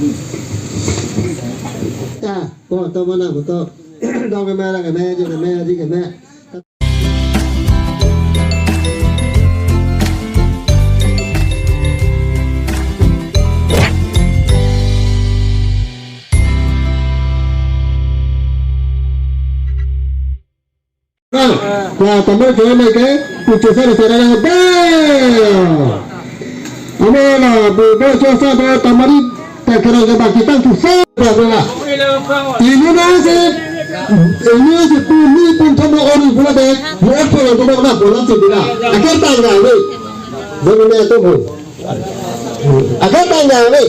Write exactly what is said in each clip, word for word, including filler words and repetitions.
Ya, po to mana po to. Dong keme, dong keme, jo keme, aji keme. Nah, ya, tambah ke mai ke, pucuk sa sa na be. Ame na bu bu so sa do tamari ta kira ke baki tang tu sa ba ba. Ini na se, ini se pu ni pun thoma ori pula de, mo ko lo to na pula se bila. Akhir tanggal ni. Demi na to bu. Akhir tanggal ni.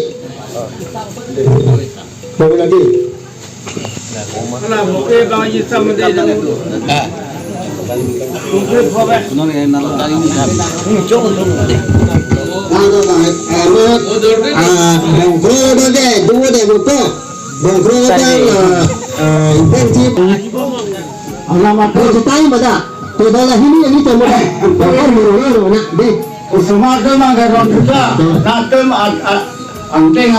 Baru lagi. Ano ba, ano, ah, bongkrok de, dua de, buko. Bongkrok de, ah, ah, intensif. Alamat ko jutai mada. To dala hini ini temo. Bongkrok moro moro na, de. Kusuma ke manggaron juga. Natem at, at, angting.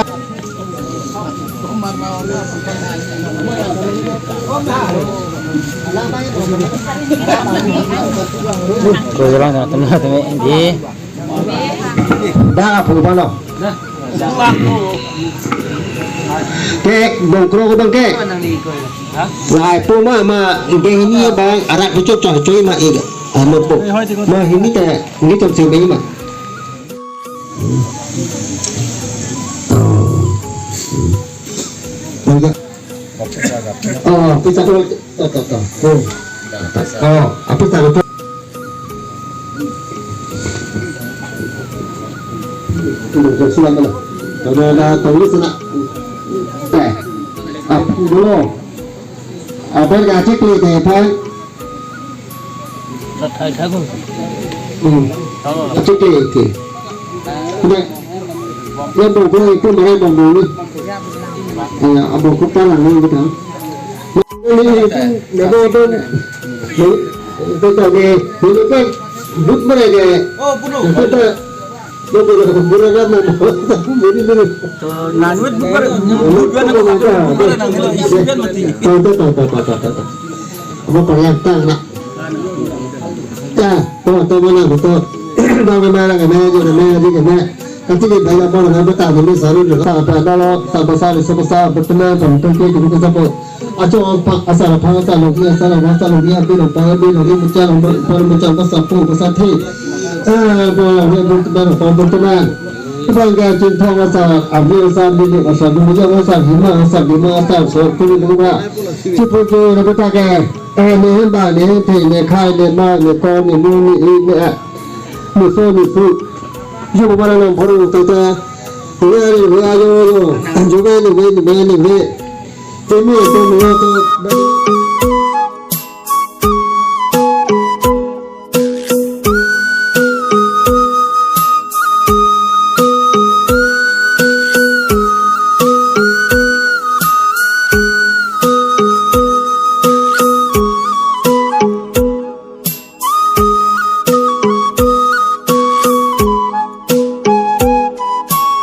Ko jalan na teman-teman di. Dah apa lo? Kek, bongkrok ko bang kek. Lai po ma, ma, ingke hini bang, arak pucuk coy, coy ma ega. Amo po. Ma hini ta, hini tam sing ma. Oh, pisa ko, to, to, to. Oh, oh, apa tak betul? Sudah mana? Kalau ada tulis nak. Eh, apa dulu? Apa yang cek ni, teh, Pak? Hmm. Achikle, okay. Sudah. Ya, bongkrok itu mereka bongkrok ni. Ya, abongkrok palang ni kita. Ni, ni, ni, ni, ni, ni, itu tak ni, ni kan but mereka. Oh, bunuh. Itu tak. Lo ko lo bura na mo. Buri buri. To nanwit bukar bukar na bukar na ngelo isi kan mati. To to to to to to to. Apa pariang tang na. Ya, to to mana to. Dong keme, dong keme, jo keme, aji keme. Kati ke bhai apa na beta ni saru lo. Sa pa dalo, sa pa sa, sa pa sa, betul na, betul ke, betul ke, sa po. Acho pa asar aphan asar logi asar aphan asar logi abi lo pa abi logi muchang lo pa muchang pa sapu pa sathe. Eh, pa abi teman pa abi teman. Bangga Chinthong asar abi asar bini asar bini asar hima asar bima asar so kuli lungga. Chipu ke rabu ta ke. Eh, ne hem ba ne hem the ne khai ne ma ne ko ne mu ne i ne a. Ne so ne su. Yo ba na nam phoro ta ta. Ne ari ne ayo yo. Jo be ne be ne be ne be. Temi temi to.